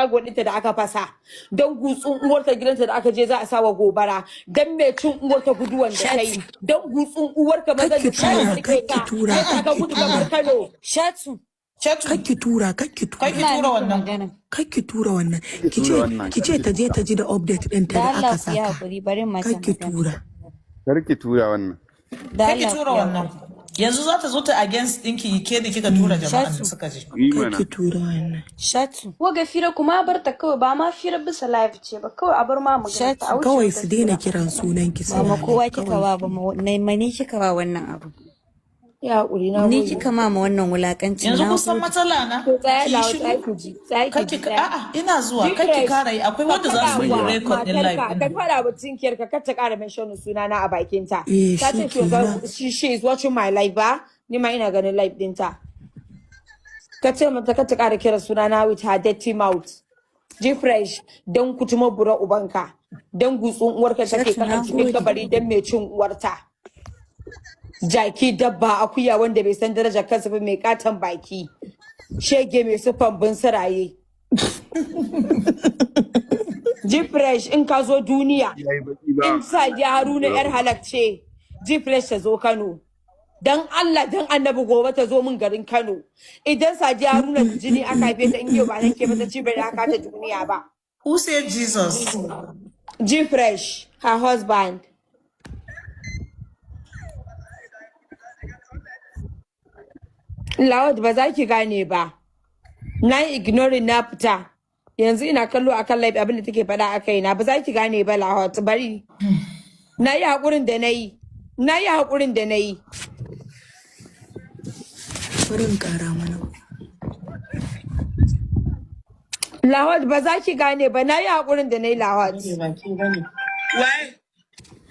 Shago ɗinta da aka fasa, don gutsun uwarta gidanta da aka je za a sawa gobara, don mai cin uwarta guduwan da ta yi, Shatu. don gutsun uwarka mazan Kakki da suka tura, rike kakki ka tura, ya sa ka kakki gudu ka tura. bar Kano. Shatu. Shatu, Kakki tura, kakki kai ki tura. Ina tura miki wannan. magana. Kakki tura wannan. Ki Ki tura ce wannan, ki kar ce ki ta je tura. ta ji da update ɗinta Da da Allah aka ku yi saka. haƙuri, bari in mata Kakki magana. tura. Kar ki tura wannan. Da Kai ki Allah ku tura yi wannan. haƙuri. Yanzu za ta zo ta against ɗinki, ke da kika tura jama'an da Shatu. suka je. Yi mana. Kakki tura wannan. Shatu. Waga fira kuma bar ta kawai, ba ma fira bisa live ce ba, kawai a bar ma magana ta a Shatu. wuce Kawai wata su daina fira. kiran sunan ki Ba suna ma kowa live kika kawai. wa ba, ma ni kika wa wannan abu. Ya haƙuri, na Ni gode. kika ma ma wannan wulakancin, Yanzu na kun san gode. matsala na? To tsaya Ki yi lawa, tsaya shiru. ki ji, tsaya ki Kar ji, ki tsaya. a'a, ina zuwa, kar ki G-Fresh, kara yi, akwai ka wanda za faɗa su yi wa record ɗin live matarka, ɗin ka nan. faɗa wa tinkiyarka kar ta ƙara mention sunana a bakinta. Eh, Ta shi ce she was, kenan. she is watching my live ba, ni ma ina ganin live ɗinta. Ka ce mata kar ta ƙara kira sunana with her dirty mouth. G-Fresh, don kutuma bura ubanka, don gutsun uwarka take Shatu, na kakan cikin gode. kabari don mai cin uwarta. Jaki, dabba, akuya wanda bai san darajar kansa ba, mai katon baki. Shege mai sufan bunsuraye. G-Fresh, in ka zo duniya, Yayi baki ba. in Sadiya Haruna yar halakce, G-Fresh ta zo Kano. Dan Allah dan Annabi, gobe ta zo min garin Kano. Idan Sadiya Haruna da jini aka haife ta, in yau ba nan ke mata ci bai aka ta duniya ba. Who said Jesus? G-Fresh, her husband. Lawad, ba za ki gane ba. Na yi ignoring, na fita. Yanzu ina kallo akan live abin da take faɗa a kaina. Ba za ki gane ba, Lahot. Bari. Na yi haƙurin da na yi. Na yi haƙurin da na yi. Bari in ƙara mana. Lahot, ba za ki gane ba. Na yi haƙurin da na yi, Lahot. Waye?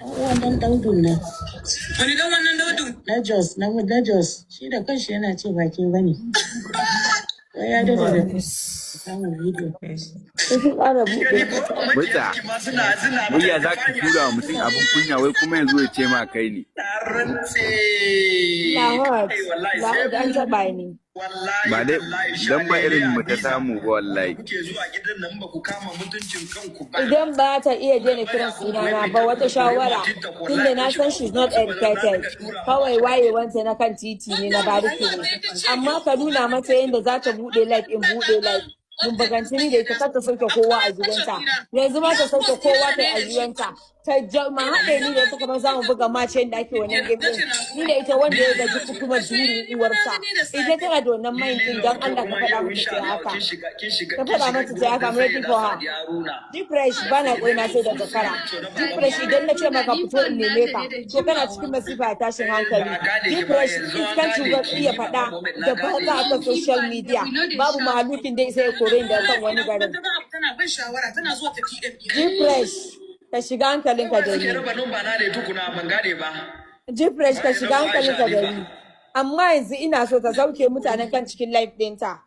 Wannan daudun nan. Wani dan wannan daudun? Na Jos, na Jos, shi da kanshi yana ce ba ke bane. Wai ya dade da samun bidiyo. Sai kin ƙara buɗe. Mutsa. Murya za ka tura wa mutum abin kunya, wai kuma yanzu ya ce ma kai ne. Lahot. Lahot, an taɓa ni. Ba dai dan ba irin mu ta samu ba wallahi. Idan ba ta iya daina kiran sunana ba, wata shawara, tunda na san she's not educated, kawai wayewanta na kan titi ne, na bariki ne, amma ka nuna mata yadda za ta buɗe live, in buɗe live mun baganci ni da ita, kar ta sauke kowa a gidanta. Yanzu ma ta sauke kowa ta a gidanta, ta ma haɗe ni da ita kamar za mu buga match yadda ake wannan game din, ni da ita, wanda ya gaji kuma jurin uwarsa. Idan tana da wannan mind din, dan Allah ka faɗa mata ta haka, ka faɗa mata ta haka. I'm ready for her. G-Fresh, bana na sai da zakara. G-Fresh, idan na ce maka fito in neme ka, to kana cikin masifa da tashin hankali. G-Fresh, iskancin ga iya faɗa da ba a kan social media. Babu mahalukin da isa ya kore ni daga kan wani garin. Tana ban shawara, tana zuwa ta PM. G-Fresh, ka shiga hankalinka da ni. G-Fresh, ka shiga hankalinka da ni. Amma yanzu ina so ta sauke mutanen kan cikin live ɗinta.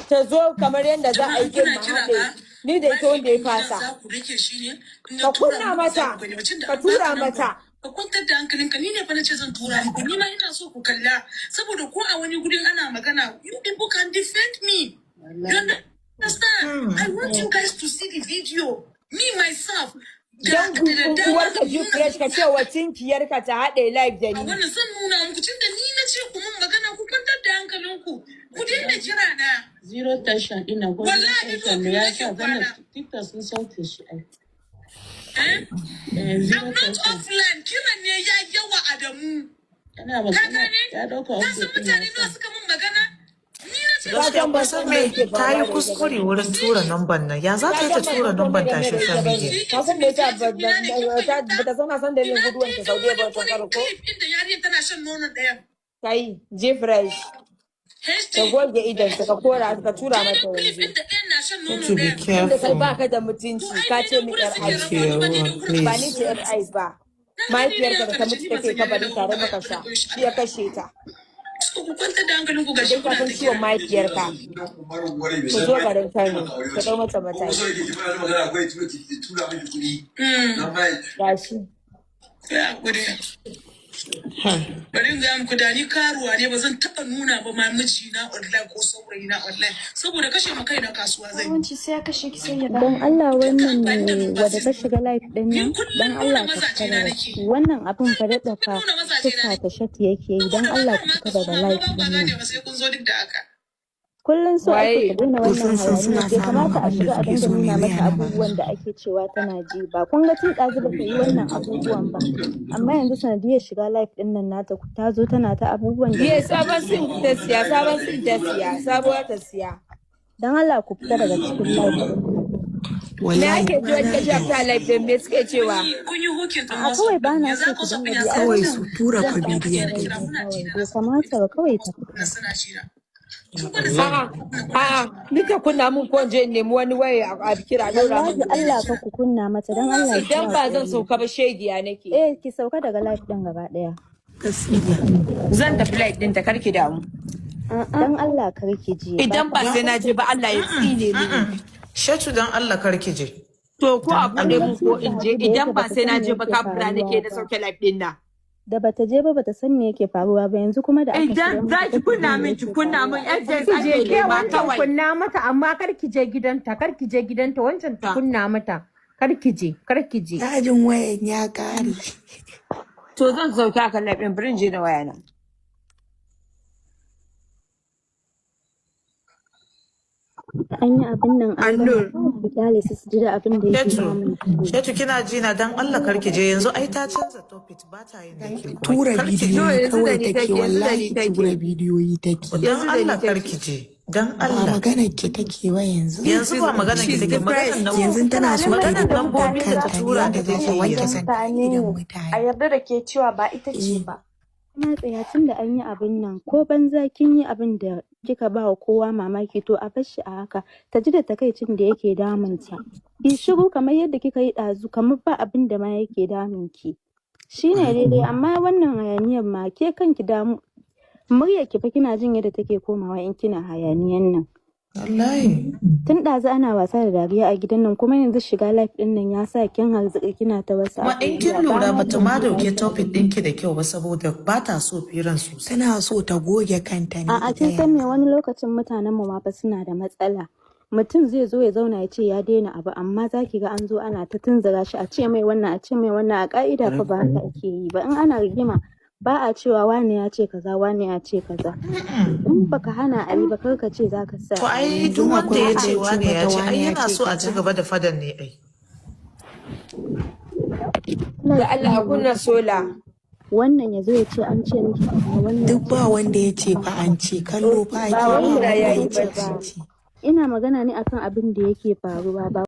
Ta zo kamar yadda za a yi game mu haɗe. Ni da ita, wanda ya fasa. Za ku rike shi ne. In na Ka tura kunna muku za mata, ku gani ba. Tunda ka an tura baka number. mata. Ka kwantar da hankalinka, ni ne fa nace zan tura muku, ni ma ina so ku kalla saboda ko a wani gurin ana magana, you people can defend me, you understand? I want you guys to see the video, me myself. Don Da gutsun dama uwarka, zan nuna G-Fresh, ka ce wa tinkiyarka ta haɗe live da a ni. wannan zan nuna muku, tunda ni na ce ku mun magana, ku kwantar da hankalinku, ku daina kira na. Zero tension ɗin nan ko zero Wallahi tension ido ne ya biyu nake sa wannan kwana. TikTok sun sauke shi ai. Eh? Eh, zero I'm not tension. offline, kiran ne ya yawa, Adamu. Yana Ka magana gane? ya ɗauka Ka san update ɗin ya mutane nawa sa. suka mun magana? Ni na ce Ka Gaskiya san kun ban san san me me, yake ta yi faruwa da ita kuskure bane. wurin tura numban nan. Ya za Ka ta yi ta san ban tura san numban komai ta game da ita social bane. media? Ka san me yasa ba ta san na san dalilin Ina guduwan ta daidai Saudiya ba wani wancan karo gurin ko? clip inda yarinyar tana shan nonon ɗayan. Kai, G-Fresh, HD. ka goge idon ka kora ka tura Daidai mata clip yanzu. inda ɗayan na shan Need nonon to be ɗayan. Tunda kai careful. baka da To mutunci, ai ka ce daidai min gurin yar suke ice. rabuwa, ni ba daidai gurin Ba ni ba. ce yar ice ba. Na gani ne Mahaifiyarka da haka ta da mutu ni ban take san yarinyar kabari da tare ba muka sha. da Shi ya kashe ta. Ku kwantar da hankalinku, gashi Idan ka kuna san ta ciwon kira. mahaifiyarka, ku zo garin Kano, ka ɗau mata mataki. Gashi. Ya hakuri. Bari in gaya muku, da ni karuwa ne, ba zan taɓa nuna ba ma mijina online ko saurayina online, saboda kashe ma kaina kasuwa zai yi. Yawanci sai ya kashe ki sai ya Don dawo. Allah Duka wannan amfani da ne number wadda ta system. shiga live din Ni nan, kullum don nuna Allah ka mazaje fita na daga nake. ciki. Wannan abun fa daɗa fa Nuna mazaje na tufa nake. ta shati yake yi, don Saboda ma Allah kar ku ma fita ka zo daga ma live ba ba din nan. gane ba sai kun zo duk da haka. Kullum so ake Waye? ta daina To wannan sun san suna hayaniyar, bai samun kamata a abin da shiga a suke dinga so, me nuna zai mata hana ba abubuwan da ake cewa tana ji ba. Kun ga tun ɗazu ba ta yi wannan abubuwan ba, amma yanzu sanadiyar shiga live din nan nata ta zo tana ta abubuwan da Ye bai sabon sim ta siya, sabon sim ta siya, sabuwa ta siya. Don Allah ku fita daga cikin live din nan. Me Wallahi ake ji wani kashi after live din, me suke cewa? Kun yi hukin ɗin A'a, kawai WhatsApp ba ɗin. na Yanzu so haka ku WhatsApp ɗin dinga ya bi. Ai kawai wannan su tura zan fa ɗan bidiyon fita take. ne kawai, bai kamata ba, kawai ta fita. Suna jira. A'a, a'a, ni ka kunna mun ko in je in nemi wani waya a kira ɗora mun Wallahi Allah ka ku kunna mata, don Allah ki Idan ba zan haƙuri. sauka ba shegiya nake. Eh, ki sauka daga live din gaba ɗaya. Gaskiya. Zan tafi live ɗinta, kar ki damu. Don Allah kar ki je. Idan ba sai na je ba Allah ya tsine mini. Shatu, dan Allah kar ki je. To ko a Dan buɗe Allah. mun ko in je, Da yake idan ba bata sai san na me je ba yake kafira nake faruwa na ba. sauke live ɗin nan. Da bata je ba bata san me yake faruwa ba, yanzu kuma da aka shiga Idan mata za ki take kunna jin me min, ki yake kunna faruwa. min FJS Ki je ake ke nema wancan kawai. kunna mata, amma kar ki je gidanta, kar ki je gidanta, wancan ki kunna mata. Kar ki je, kar ki je. Cajin wayan ya kare. To zan sauka kan live ɗin, bari in je da waya na. An yi abin nan an gama, Annur. kawai ku kyale su su ji da abin da yake Shatu, damun su. Shatu, kina ji na? Dan Allah kar ki je yanzu, ai ta canza topic, ba ta yin da ke kuma. Tura Kar ki No, je. bidiyoyi yanzu da kawai ni take, take, yanzu da ni wallahi take. tura bidiyoyi take. Dan Yanzu da ni Allah kar take. ki je. Dan Ba Allah. maganar ki take ba yanzu. Yanzu ba maganar ki She's take, maganar depressed. Yanzu tana so ta maganar goge lambobin da ta kanta ne tura yadda ne za ta take yi wanke yanzu. kanta a Mutane idon a mutane. yarda da ke cewa ba ita ce Eh. ba. Na tsaya tun da an yi abin nan, ko banza kin yi abin da kika ba wa kowa mamaki, to a bar shi a haka, ta ji da takaicin da yake damunta. Ki shiru kamar yadda kika yi ɗazu, kamar ba abin da ma yake damun ki. Shine daidai, amma wannan hayaniyar ma ke kanki damu muryar ki fa, kina jin yadda take komawa in kina hayaniyan nan. Wallahi. Tun ɗazu ana wasa da dariya a gidan nan, kuma yanzu shiga live ɗin nan ya sa kin harzuka kina ta wasu Kuma in kin abubuwa. Ba lura na bata jin ma daɗin dauke topic ɗinki da kyau ba, saboda ba ta so firan sosai. Tana so ta goge kanta ne A'a, ita kin san me, yanzu. wani lokacin mutanen mu ma fa suna da matsala. Mutum zai zo ya zauna ya ce ya daina abu, amma za ki ga an zo ana ta tunzura shi, a ce mai wannan, a ce mai wannan. A ka'ida fa ba haka ake yi ba. In ana rigima ba a cewa wane ya ce kaza, wane ya ce kaza. In baka hana a yi ba, kar ka ce za ka sa To a yi. ai duk Yanzu wanda akwai ya wanda ce ya ce wane ya mata ce, ai wane ya yana ce so a ci kaza. gaba da fadan ne ai. Ina Da Allah a cikin kunna sola. wannan ya zo ya ce an ce miki kaza, wannan ya Duk ce ba miki wanda ya ce kaza. fa an ce, kallo fa Ba ake, ba wai Nura wanda ya ya yi ce bacci. an ce. Ina magana ne akan abin da yake faruwa ba.